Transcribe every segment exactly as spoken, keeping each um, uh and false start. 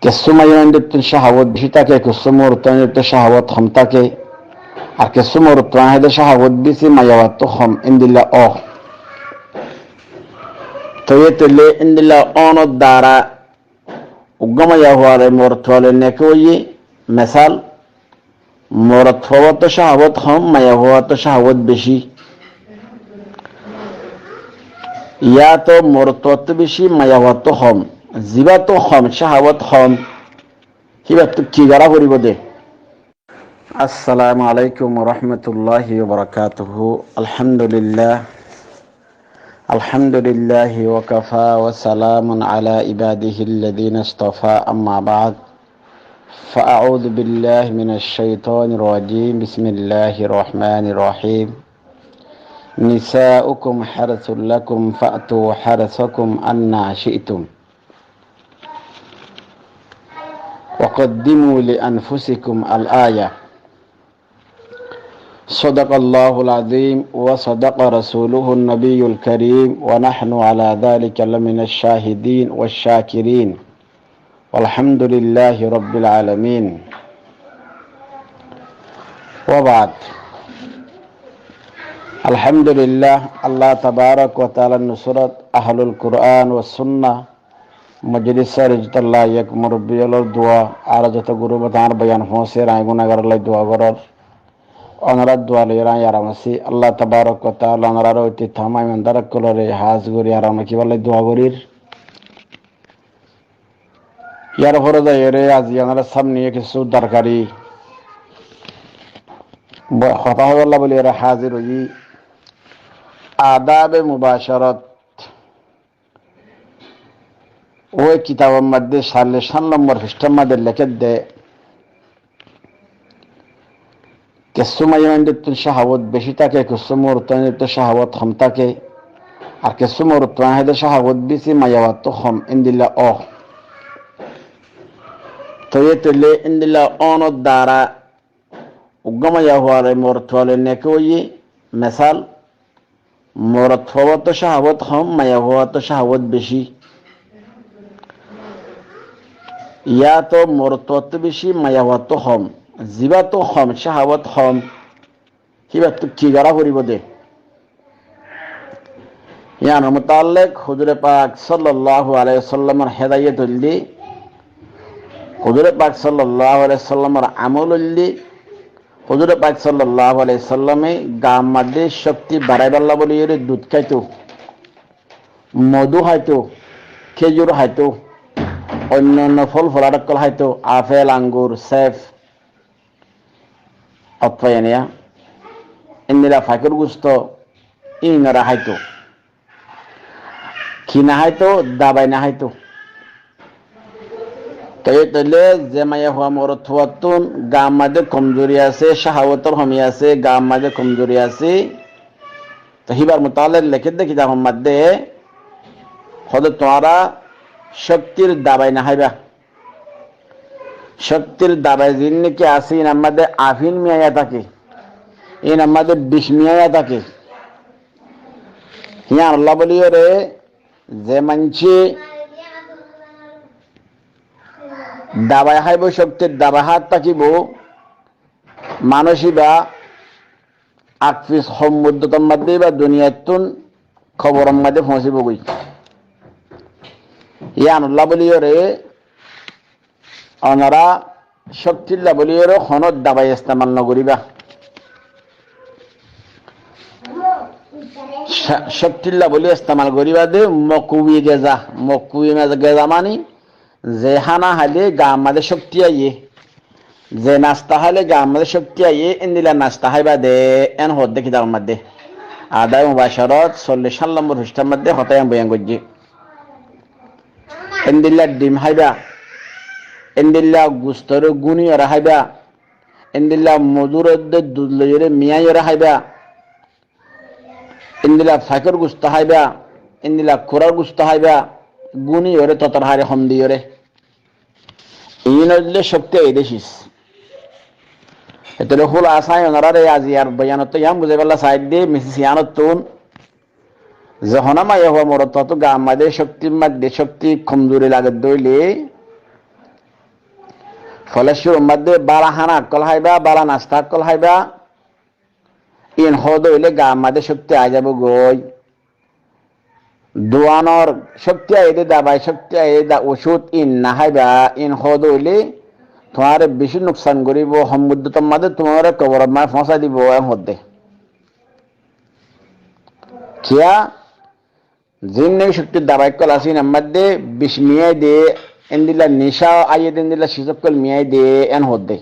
Kessú maiyafuaindottún cáhawot bicí táke, kessú morotfuaindottún cáhawot hom táke, ar kessú morotfuain háide cáhawot bicí, maiyafuattú hom, endilla ó. Tóile endilla ónor dara uggwá maiyafuare morotfualoi neké óiye, mesal, morotfuattú cáhawot hom, maiyafuattú cáhawot bicí. Yáto morotfuattú bicí, maiyafuattú hom. Zibáttu hom, cáhawot hom, híbattu ki gorá foribó dé? Assalamu alaikum wa rahmatullahi wa barakatuhu. Alhamdulillah. الحمد لله وكفى وسلام على عباده الذين اصطفى، أما بعد، فأعوذ بالله من الشيطان الرجيم. بسم الله الرحمن الرحيم. نساؤكم حرث لكم فأتوا حرثكم أنى شئتم. وقدموا لأنفسكم الآية. صدق الله العظيم وصدق رسوله النبي الكريم ونحن على ذلك لمن الشاهدين والشاكرين والحمد لله رب العالمين. وبعد. الحمد لله، الله تبارك وتعالى نصرت أهل القرآن والسنة Mojlis Sar Ijtalla ek murubbi ólor dua, ar zoto gurubot añár boyan foóñser, añí gunagar olla dua gorór. Ónorar dua loiyóre añí aram así. Allah tabarak wa taala ónorar óite tamam imandar ókkolore hás gorí aram rakíballa dua gorír. Yar fore zaiyóre azi ónorar samne kessú dorkari bo-, hotá hoibálla bóli ere házir óiyi. Adabe mubasharat. Ói kitabor modde callic cán lombor fisthár modde lekédde, kessú maiyafuaindottún cáhawot beci táke, kessú morotfuaindottún cáhawot hom táke, ar kessú morotfuain háide cáhawot beci, maiyafuattú hom, endilla ó. Tóile endilla ónor dara uggwá maiyafuare morotfualoi neké óiye, mesal, morotfuattú cáhawot hom, maiyafuattú cáhawot beci. Yáto morotfuattú beci, maiyafuattú hom. Zibáttu hom, cáhawot hom, híbattu ki gorá foribó dé? Yíanor mutallek Huzure Pak sallallahu alaihi wasallamor hedayot óilde, Huzure Pak sallallahu alaihi wasallamor amol óilde, Huzure Pak sallallahu alaihi wasallame gaar modde cókti baraibálla bóli ere dud háito, modú háito, kézur háito, oinno oinno fol folár ókkol háito, afel, angur, sef, Otfayaniya, endilla fakir gusto, inora háito. Ki no háito? Dabai no háito. Tói tóile ze maiyafua morotfuattún gaar modde komzuri asé, cáhawotor homi asé, gaar modde komzuri asé, to híbar mutallek lekédde kitabor modde, hóde tuáñra cóktir dabai no háiba. Cóktir dabai ziín niki asé, iín ammáde afín miyaiya táke, iín ammáde bic miyaiya táke. Yíanolla bóliyoré ze maincé dabai háibo, cóktir dabai háat tákibo, manúic íba akfis hom muddotor modde íba duniyattún koboror modde foóñsibogói. Yíanolla bóliyoré onora cóktilla bóliyoré honó dabai estemal nogoríba. Cá-, cóktilla bóli estemal goríba de mokuwi geza, mokuwi geza mani ze hána háile gaar modde cókti aiyé, ze nasta háile gaar modde cókti aiyé, endilla nasta háiba de, en hoódde kitabor modde. Adabe Mubacarat, sollic cán lombor fisthár modde hotá yián boyan goijjé. Endilla dhim háiba, endilla gustoré gúniyoré háiba, endilla modúr edde dud loiyoré miyaiyoré háiba, endilla fakir gusto háiba, endilla kurar gusto háiba, gúniyoré totor hári hom diyoré. Iín óilde cókti aiyé de cis. Etóle húla asái onoráre aziyar boyanottú yián buzáibálla saáidde, misis yiánottún, ze honó maiyafua morotfuattú gaar modde cóktir modde cókti komzuri lagedde óile, Foila cúrur maze bála hána ókkol háiba, bála nasta ókkol háiba. Iín hoóde óile gaar maze cókti aái zaibói. Duanor cókti aiyé dé dabai, cókti aiyé dé ocút, iín naháiba. Iín hoóde óile tuáñre bicí nuksan goríbou, hom muddotor maze tuáñre koboror maze foóñsai dibou, en hoódde. Kiyá? Ziín niki cóktir dabai ókkol asé, iín ammá de bic miyái de, endilla nicá aiyé de, endilla cis ókkol miyái de, en hoódde.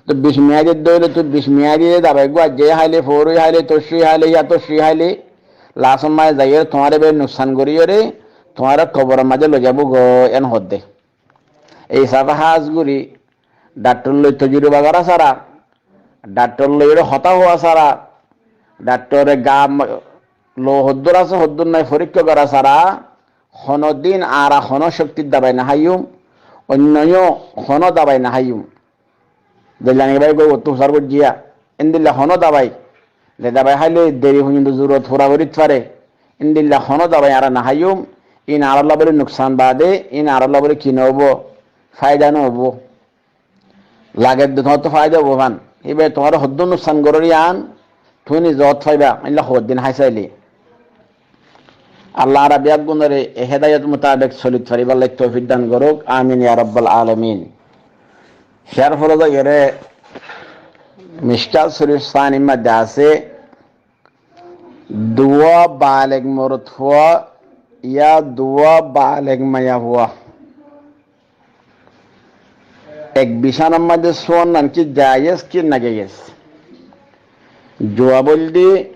Toi bic miyái de dóile, toi bic miyái de dabai gúa aijja háile, foóri háile, toccúi háile, yá toccúi háile, lasor maze zaiyóre tuáñre beci nuksan goríyore, tuáñre koboror maze loi zaibói, en hoódde. Ei hísafe hás gorí dhaktor loi tojuruba gorá sára, dhaktor loi ere hotá hoó sára, dhaktore gaa m-, lou hoddúr asé, hoddúr nái foríkka gorá sára, honodin añára honó cóktir dabai naháiyum, oinno yó honó dabai naháiyum. Zeilla niki bái goi ottu fusár goijjé, endilla honó dabai, ze dabai háile deri foijjonto zorurot fura gorít fare, endilla honó dabai añára naháiyum. Iín añárálla bóli nuksan baade, iín añárálla bóli ki noóibo, faida noóibo. Lage de tuáñrtu faida óibo fán. Íba tuáñre hoddúr nuksan gorér yián, tuñí zot faiba, ílla hoddin hái sailé. Allah añára beggúnore e hédayot mutabek solit faribálla toufik dan gorouk. Amin ya rabbal alamin. Híyar fore zaiyóre Mishkat Sharif Sanir maze asé, duwá baleg morotfua ya duwá baleg maiyafua ek bisánar maze súwan nan ki jayez ki najayez? Juwab óilde,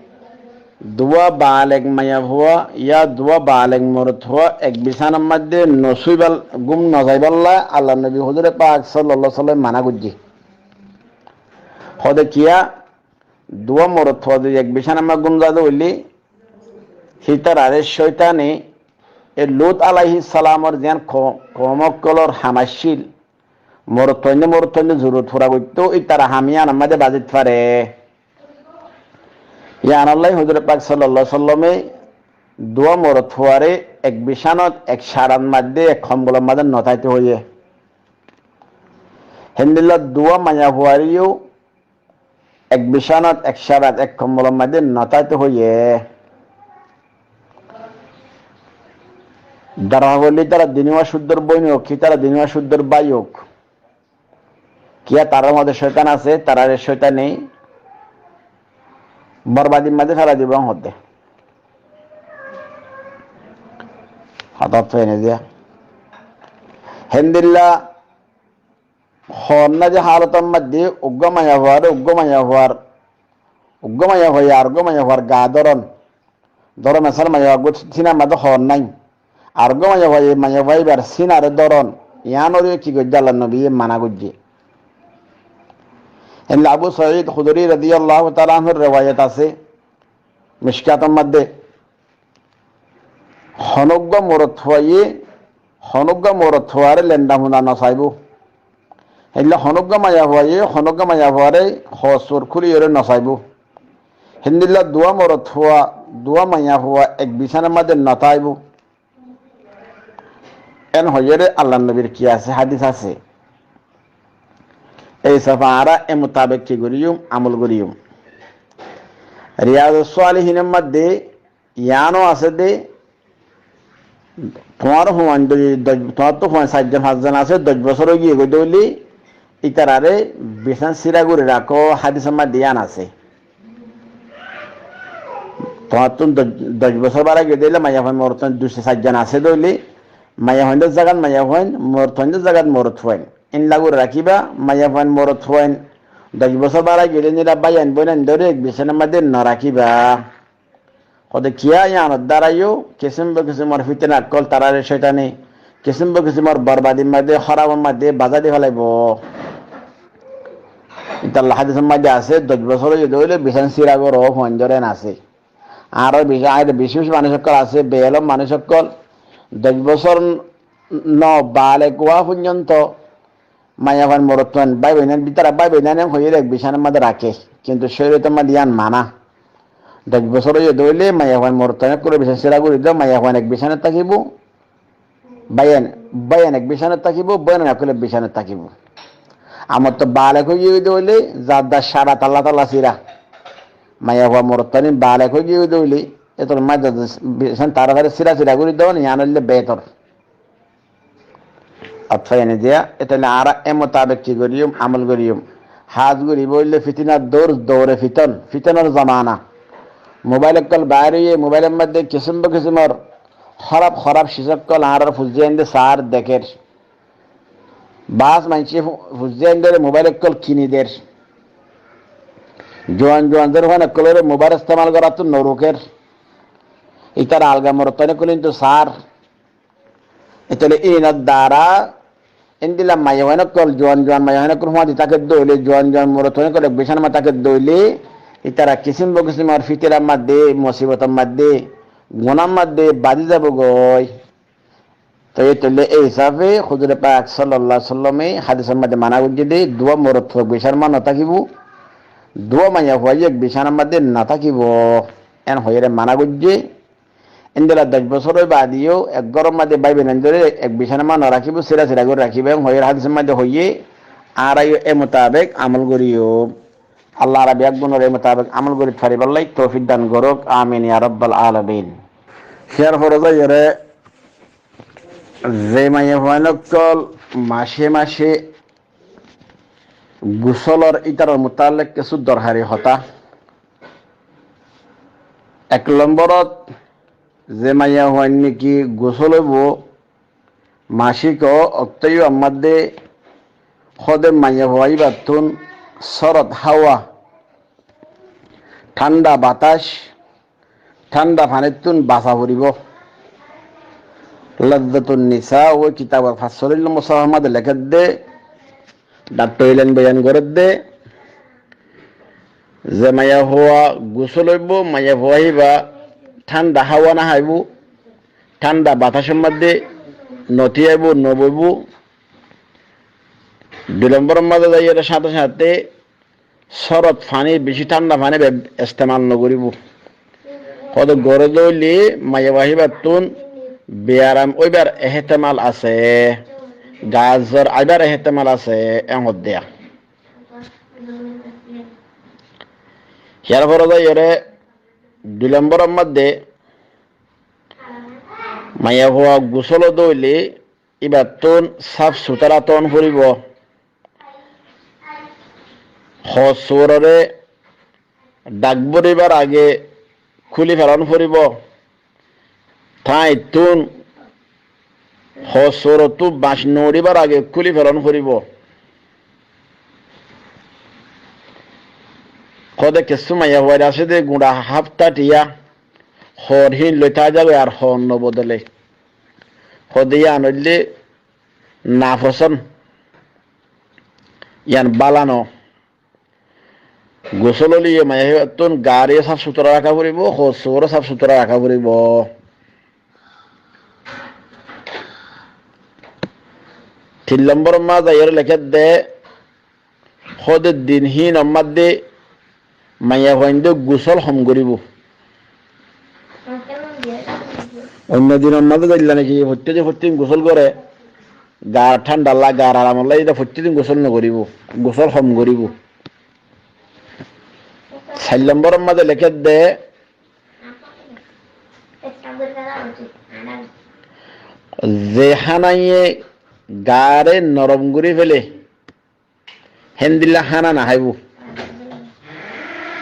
duwá baleg maiyafua ya duwá baleg morotfua ek bisánar maze nosúibal-, gúm nozaibálla Allar nobi huzure pak sallallahu alaihi wasallam mana goijjé. Hoóde kiyá? Duwá morotfua zodi ek bisánar maze gúm zade óile, hítarare cóitane, e Lut alaihissalamor ziyán ko-, koum ókkolor ham accíl, morotfuainde morotfuainde zorurot fura goittó, ítara ham yíanor maze bazít fare. Yíanolla huzure pak sallallahu alaihi wasallame duwá morotfuare ek bisánat, ek cárat maze, ek kombolor maze notáito hoiyé. Héndilla duwá maiyafuareyó ek bisánat, ek cárat, ek kombolor maze notáito hoiyé. Dorkar foille ítara duníwa cúddor bóin ók, ítara duníwa cúddor bái ók, kiyá tarár maze cóitan asé, tarare cóitane borbadir maze félai dibo hoódde. Hotá fúinne diya. Héndilla hoór nái ze hálotor maze uggwá maiyafuare uggwá maiyafuar, uggwá maiyafuaye areggwá maiyafuar gaa dóron. Dóro mesal, maiyafua uggwá sínar maze hoór nái, areggwá maiyafuaye maiyafua íbar sínare dóron. Yíanoreyó ki goijjé? Allar nobiye mana goijjé. Héndilla Abu Said Khudri radiyallahu taala anhur rewayet asé Mishkator maze, honóggwá morotfuaye honóggwá morotfuare lenda funda nosaibó. Héndilla honóggwá maiyafuaye honóggwá maiyafuare hoos-sur kúliyóre nosaibó. Héndilla duwá morotfua, duwá maiyafua ek bisánar maze notáibo. En hoiyóre Allar nobir ki asé? Hádis asé. Ei hísafe añára e mutabek ki goríyum? Amol goríyum. Riyadus Salihinor maze yíano asé de, tuáñr fuain doi-, doi-, tuáñrtu fuain sairjon fañsjon asé, doc bosór óigiyoi de óile, ítarare bisán síra gorí rakó, hádisor maze yían asé. Tuáñrtu doc, doc bosór bárai giyói de óile, maiyafuain morotfuain dui sairjon asé de óile, maiyafuaindor zagat maiyafuain, morotfuaindor zagat morotfuain. Éndilla gorí rakíba, maiyafuain morotfuain doc bosór bárai giyói de óile, báiyain bóinain dóri ek bisánar maze norakíba. Hoóde kiyá? Yíanor dárayó kisím be kisímor fítena ókkol, tarare cóitane kisím be kisímor borbadir maze, hórabor maze bazá di félaibo. Ítalla hádisor maze asé, doc bosór óiye de óile bisán síra goró fuaindóre, en asé. Aró bicí, aró bicí bicí manúic ókkol asé, beelom manúic ókkol, doc bosór no baleg ówa foijjonto maiyafuain morotfuain bái boinain, ítara bái boinain hoiyóre ek bisánar maze raké, kintu córiyotor maze yían mana. Doc bosór óiye de óile maiyafuain morotfuain ókkolor bisán síra gorí do, maiyafuain ek bisánat tákibo, báiyain, báiyain ek bisánat tákibo, bóinain ókkol ek bisánat tákibo. Amottu balek ói giyé de óile, zadda sára talla talla sira. Maiyafua morotfuain balek ói giyé de óile, étor maze bisan tará tará sira sira gorí don, yián óile betor. Otfá ene diya, étele añára e mutabek ki goríyum, amol goríyum. Hás goríbo óile fitinar dour, doure fiton, fitonor zomana. Mobail ókkol bair óiye, mobailor maze kisim ba kisimor hóraf hóraf sis ókkol añárar fuain de sár dekér. Bas maincé fu-, fuain dore mobail ókkol kini der. Juan juan zerfuain ókkolore mobail estemal gorattú no ruker. Itar alga morotfuain ókkol kintu sár. Etole inor dara endilla maiyafuain ókkol, juan juan maiyafuain ókkol fúañti táke de óile, juan juan morotfuain ókkol ek bisánar maze táke de óile, itara kisim ba kisimor fitinar maze, musibotor maze, gunar maze bazi zaibo goi. Toi etole ei hísafe Huzure Pak sallallahu alaihi wasallame hádisor maze mana goijjé de, duwa morotfua ek bisánar maze no tákibo, duwa maiyafua ek bisánar maze no tákibo. En hoiyóre mana goijjé. Endilla doc bosór ói bade yó ek góror maze bái boin dore ek bisánar maze no rakíbo, sira sira gorí rakíbo, en hoiyóre hádisor maze hoiyé, añára yó e mutabek amol goríyum. Allah añára beggúnore e mutabek amol gorí faribálla toufik dan gorouk. Amin ya rabbal alamin. Híyar fore zaiyóre ze maiyafuain ókkol mace mace gusolor, itarar mutallek kessú dorhari hotá. Ek lomborot, ze maiyafuain niki gusol óibo, macik októyar maze hóde maiyafua íbattún sórot háwa, thánda batac, thánda fanittún basa foribó. Lazzatun Nisa ói kitabor fañs sollic lombor sófar maze lekédde, dhaktor ilan boyan gorédde, ze maiyafua gusol óibo, maiyafua híba thánda háwa no háibo, thánda batacor maze no tíyaibo, no boibo. Dui lomboror maze zaiyóre sáte sáte sórot faní, beci thánda faní be-, estemal no goríbo. Hóde goré de óile maiyafua híbattún biyaram óibar ehtemal asé, ga zor aibar ehtemal asé, en hoó de. Híyar fore zaiyóre dui lomboror maze maiyafua gusol de óile íbattún saf sutára ton foribó. Hoos suorore dhak boribar age kúli felon foribó. Táittún hoos suorottú bac no uçíbar age kúli felon foribó. Hóde kessú maiyafuain asé de guñça háfta thiya hoor híin loi táke de ar hoor no bodole. Hóde yián óilde nafosón, yián bála no. Gusol óile yó maiyafuattún gaaré saf sutára raká foribó, hoos suoró saf sutára raká foribó. Tin lomboror maze zaiyóre lekédde, hóde din híinor maze maiyafuain de gusol hom goríbo. Oinno dinor maze zailla niki fottí din fottí din gusol goré, gar thánda lla, gar aram lla, ita fottí din gusol no goríbo, gusol hom goríbo. Sair lomboror maze lekédde, ze hánaye gaaré norom gorí fele, héndilla hána no háibo.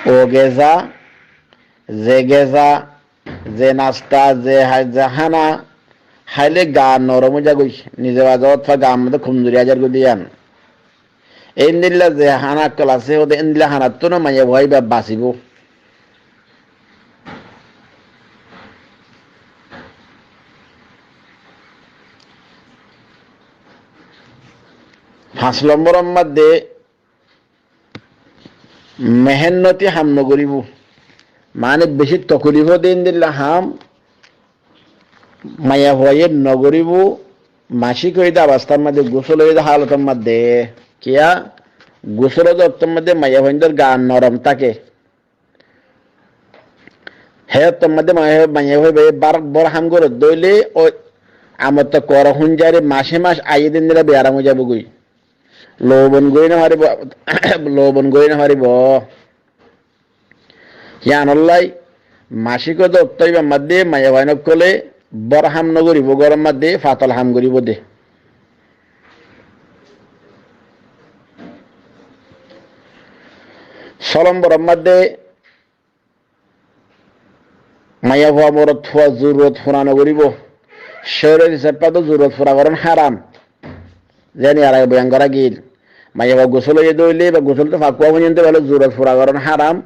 O geza, ze geza, ze nasta, ze ha-, ze hána háile ga norom ói zagói, nize baze otfá gar maze komzuri aizar goi de yián. Héndilla ze hána ókkol asé, hóde héndilla hánattún ó maiyafua íba basibó. Fañs lomboror maze mehénnoti ham no goríbo. Mane beci tokolif de héndilla ham maiyafuaye no goríbo. Macik óiye de abastar maze, gusol óiye de halotor maze. Kiyá? Gusol óiye de októr maze maiyafuaindor ga norom táke. Hé októr maze maiya, maiyafua íba bar bar ham goré de óile, ói amottu kore húnzari mace mac aiyé de héndilla biyaram ói zaibo goi. Lobon goi no faribó, lobon goi no faribó. Yíanollá macík ódde ottó ibár maddé maiyafuain ókkole bór ham no goríbou, góror maddé fatol ham goríbou de. Só lombor maddé maiyafua morotfua zorurot fura no goríbou. Córiyot hísafe tó zorurot fura gorón háram. Zeén yar age boyan gorá giyíl. Maiyafua gusól óiye dé óile ba gusól tó fakkúa foijjonto bóle zorurot fura gorón háram.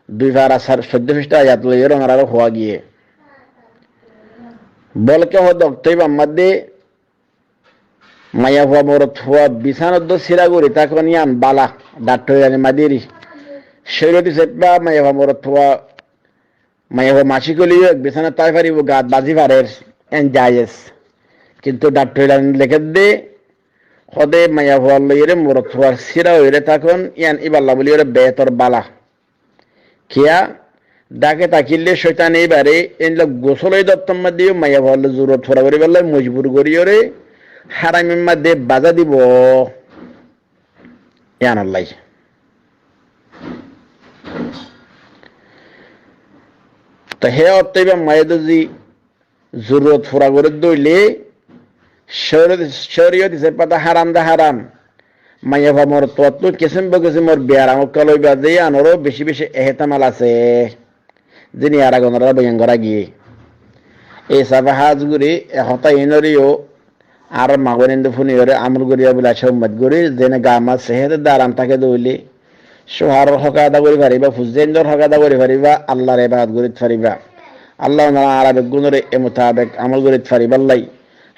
Dui fara sar-, soiddó fisthá ayat loiyóre onoráre hoó giyé. Bólke hoó de ottó ibár maddé maiyafua morotfua bisánat dó síra gorí tákon yían bála, dhatthói ani madíri. Córiyot hísafe maiyafua morotfua, maiyafua macík óileyo ek bisánat tái faribó, gaat bazí farer, yían jayes. Kintu dhatthói ani lekédde, hoó de maiyafua loiyóre morotfuar síra óiyore tákon, yían íballa bóliyoré beétor bála. Kiyá? Dháke tákile cóitane íbaré, éilla gusól óiye dé ottór maddé yó maiyafuar loi zorurot fura goríballá mojbur goríyoré háramir maddé bazá dibou. Yíanollá. Tó hé ottó ibár maiyafua zodi zorurot fura goré dé óile, córiyot, córiyot hísafe tó háram dé háram. Maiyafua morotfuattú kisím ba kisímor biyaram ókkol óiba de yíanoró bicí bicí ehtemal asé. Zeén yar age onoráre boyan gorá giyé. Ei hísafe hás gorí e hotá iínoré yó añárar maboinaindé fúniyoré amól goríba bóli acá ummid gorí, zeéne gaa mat sehéte dé aram táke dé óile, cóuharor hók ada gorí faribá, fuaindaindór hók ada gorí faribá, Allar ebadot gorít faribá. Allah onorá añára beggúnoré e mutabek amól gorít faribállá,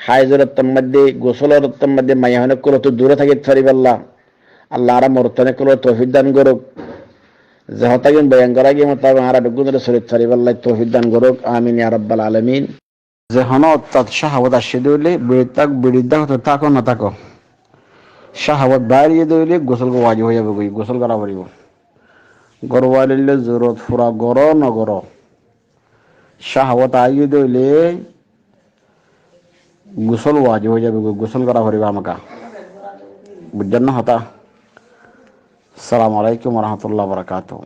háizor ottór maddé, gusólor ottór maddé maiyafuain ókkolóttu duré tákit faribállá, Allah añára morotfuain ókkolóre toufik dan gorouk. Ze hotágin boyan gorá giyé mutabek añára beggúnoré solít faribállá toufik dan gorouk. Amin ya rabbal alamin. Ze honó ottót cáhawot aiccé dé óile, beçit táko, beçit táko, táko no táko, cáhawot baáir giyé dé óile gusól wajib ói zaibói, gusól gorá foribó. Górwalír loi zorurot fura goró no goró, cáhawot aái giyé dé óile gusól wajib ói zaibói, gusól gorá foribó hámaká. Buijjón né hotá? Assalamu alaikum wa rahmatullahi wa barakatuhu.